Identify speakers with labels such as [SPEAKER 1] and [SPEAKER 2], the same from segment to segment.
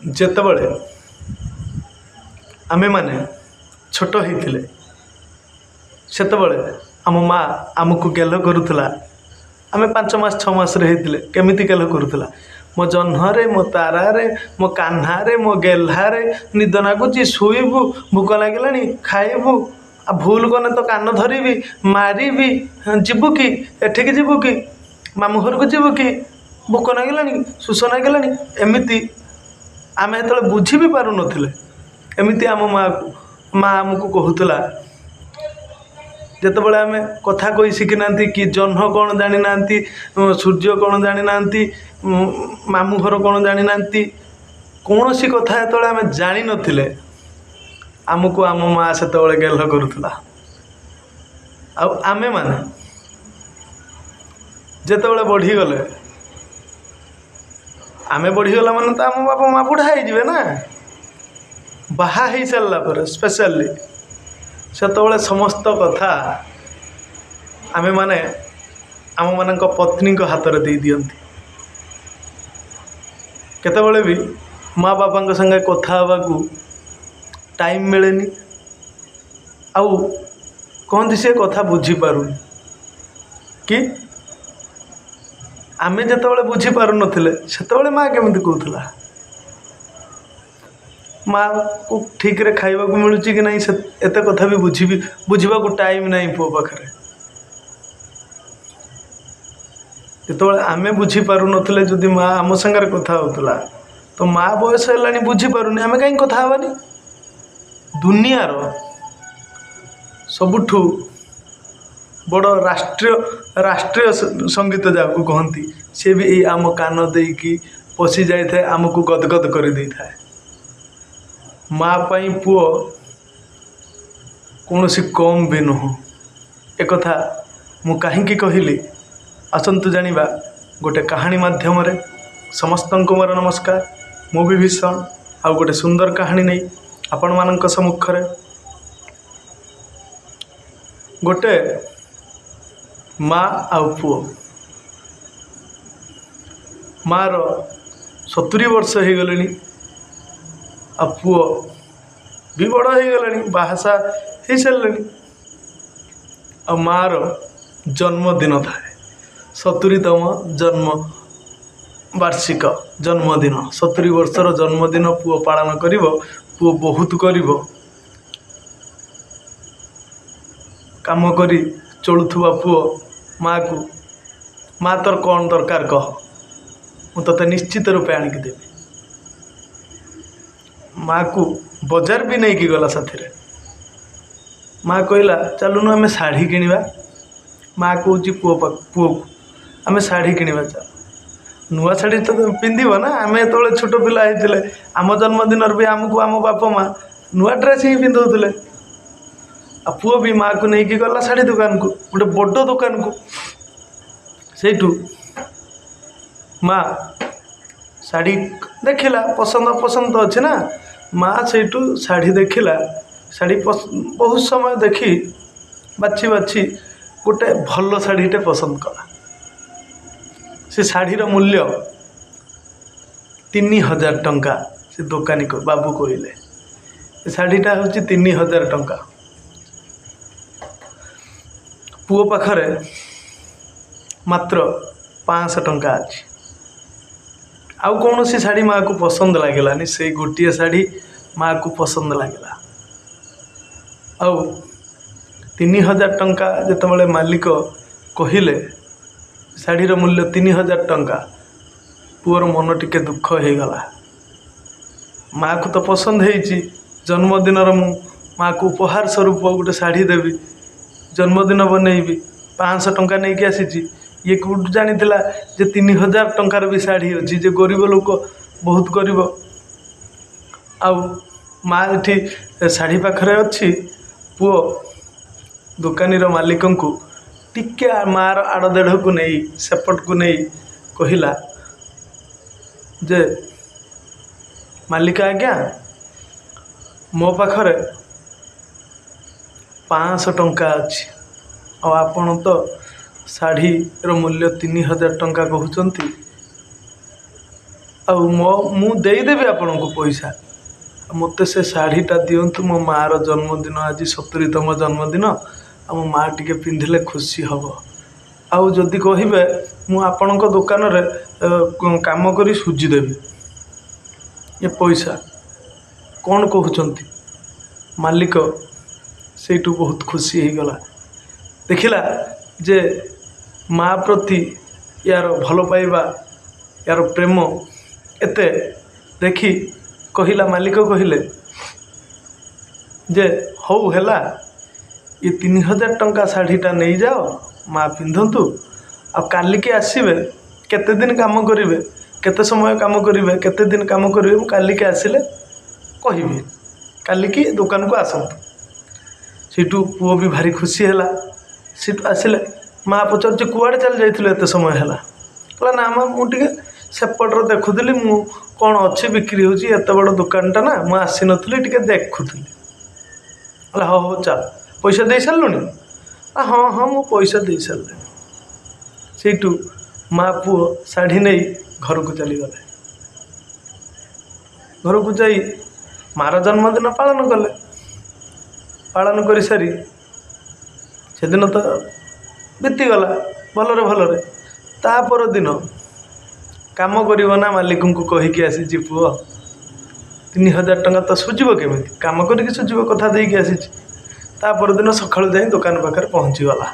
[SPEAKER 1] ଯେତେବେଳେ ଆମେମାନେ ଛୋଟ ହେଇଥିଲେ, ସେତେବେଳେ ଆମ ମା ଆମକୁ ଗେଲ କରୁଥିଲା। ଆମେ 5 ମାସ 6 ମାସରେ ହେଇଥିଲେ, କେମିତି ଗେଲ କରୁଥିଲା! ମୋ ଜହ୍ନରେ, ମୋ ତାରାରେ, ମୋ କାହ୍ନାରେ, ମୋ ଗେହ୍ଲାରେ, ନିଦ ନାଗୁଛି ଶୋଇବୁ, ଭୋକ ଲାଗିଲାଣି ଖାଇବୁ, ଆଉ ଭୁଲ କଲେ ତ କାନ ଧରିବି ମାରିବି, ଯିବୁ କି ଏଠିକି, ଯିବୁ କି ମାମୁଁ ଘରକୁ, ଯିବୁ କି, ଭୋକ ଲାଗିଲାଣି, ଶୋଷ ଲାଗିଲାଣି। ଏମିତି ଆମେ ସେତେବେଳେ ବୁଝି ବି ପାରୁନଥିଲେ, ଏମିତି ଆମ ମାଆକୁ ମା ଆମକୁ କହୁଥିଲା। ଯେତେବେଳେ ଆମେ କଥା କହି ଶିଖିନାହାନ୍ତି କି ଜହ୍ନ କ'ଣ ଜାଣିନାହାନ୍ତି, ସୂର୍ଯ୍ୟ କ'ଣ ଜାଣିନାହାନ୍ତି, ମାମୁଁ ଘର କ'ଣ ଜାଣିନାହାନ୍ତି, କୌଣସି କଥା ଯେତେବେଳେ ଆମେ ଜାଣିନଥିଲେ, ଆମକୁ ଆମ ମା ସେତେବେଳେ ଗେଲ କରୁଥିଲା। ଆଉ ଆମେମାନେ ଯେତେବେଳେ ବଢ଼ିଗଲେ, ଆମେ ବଢ଼ିଗଲା ମାନେ ତ ଆମ ବାପା ମା ବୁଢ଼ା ହେଇଯିବେ ନା, ବାହା ହେଇସାରିଲା ପରେ ସ୍ପେଶାଲି, ସେତେବେଳେ ସମସ୍ତ କଥା ଆମେମାନେ ଆମମାନଙ୍କ ପତ୍ନୀଙ୍କ ହାତରେ ଦେଇଦିଅନ୍ତି। କେତେବେଳେ ବି ମା ବାପାଙ୍କ ସାଙ୍ଗେ କଥା ହେବାକୁ ଟାଇମ୍ ମିଳେନି, ଆଉ କହନ୍ତି ସେ କଥା ବୁଝିପାରୁନି କି। ଆମେ ଯେତେବେଳେ ବୁଝିପାରୁନଥିଲେ, ସେତେବେଳେ ମା କେମିତି କହୁଥିଲା? ମାଆକୁ ଠିକ୍ରେ ଖାଇବାକୁ ମିଳୁଛି କି ନାହିଁ, ସେ ଏତେ କଥା ବି ବୁଝିବାକୁ ଟାଇମ୍ ନାହିଁ ପୁଅ ପାଖରେ। ଯେତେବେଳେ ଆମେ ବୁଝିପାରୁନଥିଲେ, ଯଦି ମା ଆମ ସାଙ୍ଗରେ କଥା ହେଉଥିଲା, ତ ମା ବୟସ ହେଲାଣି, ବୁଝିପାରୁନି, ଆମେ କାହିଁକି କଥା ହେବାନି? ଦୁନିଆର ସବୁଠୁ ବଡ଼ ରାଷ୍ଟ୍ରୀୟ ସଙ୍ଗୀତ ଯାହାକୁ କହନ୍ତି, ସେ ବି ଏଇ ଆମ କାନ ଦେଇକି ପଶି ଯାଇଥାଏ, ଆମକୁ ଗଦଗଦ କରିଦେଇଥାଏ। ମା ପାଇଁ ପୁଅ କୌଣସି କମ୍ ବି ନୁହଁ। ଏକଥା ମୁଁ କାହିଁକି କହିଲି, ଆସନ୍ତୁ ଜାଣିବା ଗୋଟେ କାହାଣୀ ମାଧ୍ୟମରେ। ସମସ୍ତଙ୍କୁ ମୋର ନମସ୍କାର। ମୁଁ ବି ଭୀଷଣ ଆଉ ଗୋଟେ ସୁନ୍ଦର କାହାଣୀ ନେଇ ଆପଣମାନଙ୍କ ସମ୍ମୁଖରେ। ଗୋଟେ ମା ଆଉ ପୁଅ। ମାଆର 70 ବର୍ଷ ହେଇଗଲେଣି ଆଉ ପୁଅ ବି ବଡ଼ ହେଇଗଲାଣି, ବାହାସାହା ହେଇସାରିଲେଣି। ଆଉ ମାଆର ଜନ୍ମଦିନ ଥାଏ, 70ତମ ଜନ୍ମ ବାର୍ଷିକ ଜନ୍ମଦିନ। 70 ବର୍ଷର ଜନ୍ମଦିନ ପୁଅ ପାଳନ କରିବ। ପୁଅ ବହୁତ ଗରିବ, କାମ କରି ଚଳୁଥିବା ପୁଅ ମାଆକୁ, ମା ତୋର କ'ଣ ଦରକାର କହ, ମୁଁ ତୋତେ ନିଶ୍ଚିତ ରୂପେ ଆଣିକି ଦେବି। ମାଆକୁ ବଜାର ବି ନେଇକି ଗଲା ସାଥିରେ। ମା କହିଲା, ଚାଲୁନୁ ଆମେ ଶାଢ଼ୀ କିଣିବା। ମା କହୁଛି ପୁଅ ପୁଅକୁ, ଆମେ ଶାଢ଼ୀ କିଣିବା ଚାଲ, ନୂଆ ଶାଢ଼ୀ ତ ପିନ୍ଧିବ ନା। ଆମେ ଯେତେବେଳେ ଛୋଟ ପିଲା ହେଇଥିଲେ, ଆମ ଜନ୍ମଦିନରେ ବି ଆମକୁ ଆମ ବାପା ମା ନୂଆ ଡ୍ରେସ୍ ହିଁ ପିନ୍ଧଉଥିଲେ। ଆଉ ପୁଅ ବି ମାଆକୁ ନେଇକି ଗଲା ଶାଢ଼ୀ ଦୋକାନକୁ, ଗୋଟେ ବଡ଼ ଦୋକାନକୁ। ସେଇଠୁ ମା ଶାଢ଼ୀ ଦେଖିଲା, ପସନ୍ଦ ଅପସନ୍ଦ ତ ଅଛି ନା। ମା ସେଇଠୁ ଶାଢ଼ୀ ଦେଖିଲା, ଶାଢ଼ୀ ବହୁତ ସମୟ ଦେଖି ବାଛି ବାଛି ଗୋଟେ ଭଲ ଶାଢ଼ୀଟେ ପସନ୍ଦ କଲା। ସେ ଶାଢ଼ୀର ମୂଲ୍ୟ 3000 ଟଙ୍କା। ସେ ଦୋକାନୀ ବାବୁ କହିଲେ, ଏ ଶାଢ଼ୀଟା ହେଉଛି 3000 ଟଙ୍କା। ପୁଅ ପାଖରେ ମାତ୍ର 500 ଟଙ୍କା ଅଛି। ଆଉ କୌଣସି ଶାଢ଼ୀ ମାଆକୁ ପସନ୍ଦ ଲାଗିଲାନି, ସେଇ ଗୋଟିଏ ଶାଢ଼ୀ ମାଆକୁ ପସନ୍ଦ ଲାଗିଲା। ଆଉ 3000 ଟଙ୍କା ଯେତେବେଳେ ମାଲିକ କହିଲେ, ଶାଢ଼ୀର ମୂଲ୍ୟ 3000 ଟଙ୍କା, ପୁଅର ମନ ଟିକେ ଦୁଃଖ ହେଇଗଲା। ମାଆକୁ ତ ପସନ୍ଦ ହେଇଛି, ଜନ୍ମଦିନର ମୁଁ ମାଆକୁ ଉପହାର ସ୍ୱରୂପ ଗୋଟେ ଶାଢ଼ୀ ଦେବି, ଜନ୍ମଦିନ ବନେଇବି, 500 ଟଙ୍କା ନେଇକି ଆସିଛି। ଇଏ କେଉଁଠୁ ଜାଣିଥିଲା ଯେ 3000 ଟଙ୍କାର ବି ଶାଢ଼ୀ ଅଛି? ଯେ ଗରିବ ଲୋକ, ବହୁତ ଗରିବ। ଆଉ ମା ଏଠି ଶାଢ଼ୀ ପାଖରେ ଅଛି। ପୁଅ ଦୋକାନୀର ମାଲିକଙ୍କୁ ଟିକେ ମାଆର ଆଡ଼ ଦେଢ଼କୁ ନେଇ ସେପଟକୁ ନେଇ କହିଲା ଯେ, ମାଲିକ ଆଜ୍ଞା, ମୋ ପାଖରେ 500 ଟଙ୍କା ଅଛି, ଆଉ ଆପଣ ତ ଶାଢ଼ୀର ମୂଲ୍ୟ 3000 ଟଙ୍କା କହୁଛନ୍ତି। ଆଉ ମୁଁ ଦେଇଦେବି ଆପଣଙ୍କୁ ପଇସା, ମୋତେ ସେ ଶାଢ଼ୀଟା ଦିଅନ୍ତୁ। ମୋ ମାଆର ଜନ୍ମଦିନ ଆଜି, 70ତମ ଜନ୍ମଦିନ, ଆଉ ମୋ ମାଆ ଟିକେ ପିନ୍ଧିଲେ ଖୁସି ହେବ। ଆଉ ଯଦି କହିବେ, ମୁଁ ଆପଣଙ୍କ ଦୋକାନରେ କାମ କରି ଶୁଝିଦେବି ଏ ପଇସା। କ'ଣ କହୁଛନ୍ତି? ମାଲିକ ସେଇଠୁ ବହୁତ ଖୁସି ହେଇଗଲା। ଦେଖିଲା ଯେ ମା' ପ୍ରତି ୟାର ଭଲ ପାଇବା, ୟାର ପ୍ରେମ ଏତେ ଦେଖି କହିଲା, ମାଲିକ କହିଲେ ଯେ ହଉ ହେଲା, ଏ 3000 ଟଙ୍କା ଶାଢ଼ୀଟା ନେଇଯାଅ, ମା' ପିନ୍ଧନ୍ତୁ, ଆଉ କାଲିକି ଆସିବେ। କେତେ ଦିନ କାମ କରିବେ, କେତେ ସମୟ କାମ କରିବେ, କେତେ ଦିନ କାମ କରିବେ, ମୁଁ କାଲିକି ଆସିଲେ କହିବି। କାଲିକି ଦୋକାନକୁ ଆସନ୍ତୁ। ସେଇଠୁ ପୁଅ ବି ଭାରି ଖୁସି ହେଲା। ସେଇଠୁ ଆସିଲେ। ମା ପଚାରୁଛି, କୁଆଡ଼େ ଚାଲି ଯାଇଥିଲୁ, ଏତେ ସମୟ ହେଲା? କହିଲା, ନା ମା, ମୁଁ ଟିକେ ସେପଟରେ ଦେଖୁଥିଲି ମୁଁ କ'ଣ ଅଛି, ବିକ୍ରି ହେଉଛି। ଏତେ ବଡ଼ ଦୋକାନଟା ନା, ମୁଁ ଆସିନଥିଲି, ଟିକେ ଦେଖୁଥିଲି। କହିଲା, ହଉ ହଉ, ଚାଲ। ପଇସା ଦେଇ ସାରିଲୁଣି? ହଁ ହଁ, ମୁଁ ପଇସା ଦେଇ ସାରିଲିଣି। ସେଇଠୁ ମା ପୁଅ ଶାଢ଼ୀ ନେଇ ଘରକୁ ଚାଲିଗଲେ। ଘରକୁ ଯାଇ ମାର ଜନ୍ମଦିନ ପାଳନ କଲେ। ପାଳନ କରିସାରି ସେଦିନ ତ ବିତିଗଲା ଭଲରେ ଭଲରେ। ତା ପରଦିନ କାମ କରିବ ନା, ମାଲିକଙ୍କୁ କହିକି ଆସିଛି ପୁଅ, 3000 ଟଙ୍କା ତ ଶୁଝିବ କେମିତି? କାମ କରିକି ଶୁଝିବ, କଥା ଦେଇକି ଆସିଛି। ତା ପରଦିନ ସକାଳୁ ଯାଇ ଦୋକାନ ପାଖରେ ପହଞ୍ଚିଗଲା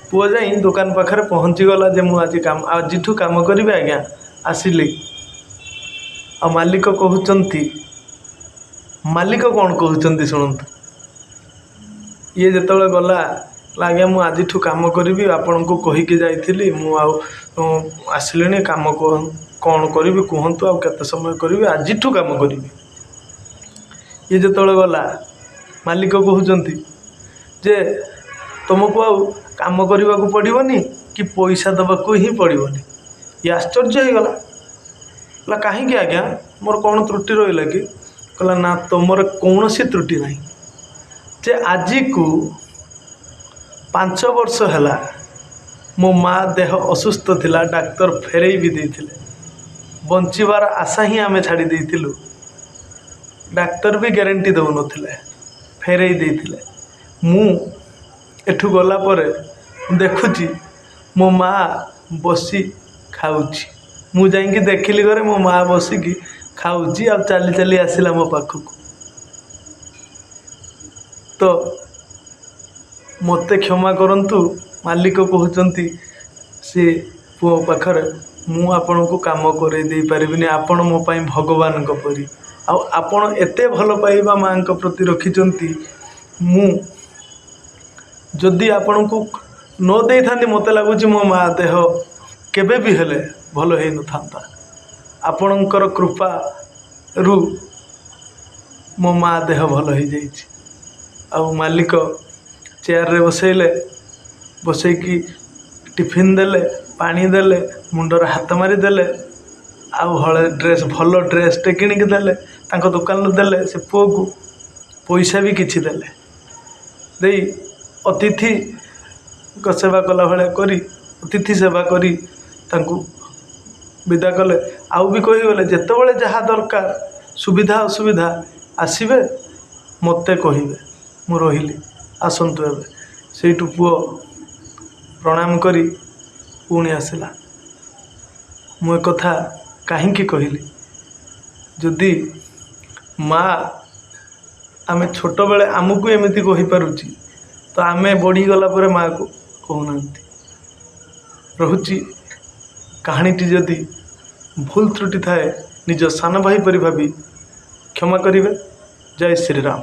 [SPEAKER 1] ପୁଅ। ଯାଇ ଦୋକାନ ପାଖରେ ପହଞ୍ଚିଗଲା ଯେ ମୁଁ ଆଜି କାମ, ଆଜିଠୁ କାମ କରିବି ଆଜ୍ଞା, ଆସିଲି। ଆଉ ମାଲିକ କହୁଛନ୍ତି, ମାଲିକ କ'ଣ କହୁଛନ୍ତି ଶୁଣନ୍ତୁ। ଇଏ ଯେତେବେଳେ ଗଲା, ଆଜ୍ଞା, ମୁଁ ଆଜିଠୁ କାମ କରିବି, ଆପଣଙ୍କୁ କହିକି ଯାଇଥିଲି, ମୁଁ ଆଉ ଆସିଲିଣି, କାମ କ'ଣ କରିବି କୁହନ୍ତୁ, ଆଉ କେତେ ସମୟ କରିବି, ଆଜିଠୁ କାମ କରିବି। ଇଏ ଯେତେବେଳେ ଗଲା, ମାଲିକ କହୁଛନ୍ତି ଯେ ତୁମକୁ ଆଉ କାମ କରିବାକୁ ପଡ଼ିବନି କି ପଇସା ଦେବାକୁ ହିଁ ପଡ଼ିବନି। ଇଏ ଆଶ୍ଚର୍ଯ୍ୟ ହେଇଗଲା। କହିଲା, କାହିଁକି ଆଜ୍ଞା, ମୋର କ'ଣ ତ୍ରୁଟି ରହିଲା କି? କହିଲା, ନା, ତୁମର କୌଣସି ତ୍ରୁଟି ନାହିଁ ଯେ ଆଜିକୁ 5 ବର୍ଷ ହେଲା ମୋ ମା ଦେହ ଅସୁସ୍ଥ ଥିଲା, ଡାକ୍ତର ଫେରେଇ ବି ଦେଇଥିଲେ, ବଞ୍ଚିବାର ଆଶା ହିଁ ଆମେ ଛାଡ଼ି ଦେଇଥିଲୁ, ଡାକ୍ତର ବି ଗ୍ୟାରେଣ୍ଟି ଦେଉନଥିଲେ, ଫେରେଇ ଦେଇଥିଲେ। ମୁଁ ଏଠୁ ଗଲା ପରେ ଦେଖୁଛି ମୋ ମା ବସି ଖାଉଛି। ମୁଁ ଯାଇକି ଦେଖିଲି ଘରେ ମୋ ମା ବସିକି ଖାଉଛି ଆଉ ଚାଲି ଚାଲି ଆସିଲା ମୋ ପାଖକୁ। ତ ମୋତେ କ୍ଷମା କରନ୍ତୁ। ମାଲିକ କହୁଛନ୍ତି ସେ ପୁଅ ପାଖରେ, ମୁଁ ଆପଣଙ୍କୁ କାମ କରେଇ ଦେଇପାରିବିନି। ଆପଣ ମୋ ପାଇଁ ଭଗବାନଙ୍କ ପରି, ଆଉ ଆପଣ ଏତେ ଭଲ ପାଇବା ମାଆଙ୍କ ପ୍ରତି ରଖିଛନ୍ତି। ମୁଁ ଯଦି ଆପଣଙ୍କୁ ନ ଦେଇଥାନ୍ତି, ମୋତେ ଲାଗୁଛି ମୋ ମା ଦେହ କେବେ ବି ହେଲେ ଭଲ ହେଇନଥାନ୍ତା। ଆପଣଙ୍କର କୃପାରୁ ମୋ ମା ଦେହ ଭଲ ହେଇଯାଇଛି। ଆଉ ମାଲିକ ଚେୟାରରେ ବସେଇଲେ, ବସେଇକି ଟିଫିନ୍ ଦେଲେ, ପାଣି ଦେଲେ, ମୁଣ୍ଡରେ ହାତ ମାରିଦେଲେ, ଆଉ ହଳେ ଡ୍ରେସ୍, ଭଲ ଡ୍ରେସ୍ଟେ କିଣିକି ଦେଲେ ତାଙ୍କ ଦୋକାନରୁ, ଦେଲେ ସେ ପୁଅକୁ। ପଇସା ବି କିଛି ଦେଲେ। ଦେଇ ଅତିଥିଙ୍କ ସେବା କଲା ଭଳିଆ କରି, ଅତିଥି ସେବା କରି ତାଙ୍କୁ ବିଦା କଲେ। ଆଉ ବି କହିଗଲେ, ଯେତେବେଳେ ଯାହା ଦରକାର, ସୁବିଧା ଅସୁବିଧା, ଆସିବେ ମୋତେ କହିବେ, ମୁଁ ରହିଲି, ଆସନ୍ତୁ ଏବେ। ସେଇଠୁ ପୁଅ ପ୍ରଣାମ କରି ପୁଣି ଆସିଲା। ମୁଁ ଏକଥା କାହିଁକି କହିଲି? ଯଦି ମା ଆମେ ଛୋଟବେଳେ ଆମକୁ ଏମିତି କହିପାରୁଛି, ତ ଆମେ ବଢ଼ିଗଲା ପରେ ମାଆକୁ କହୁନାହାନ୍ତି। ରହୁଛି। କାହାଣୀଟି ଯଦି ଭୁଲ ତ୍ରୁଟି ଥାଏ, ନିଜ ସାନ ଭାଇ ପରି ଭାବି କ୍ଷମା କରିବେ। ଜୟ ଶ୍ରୀରାମ।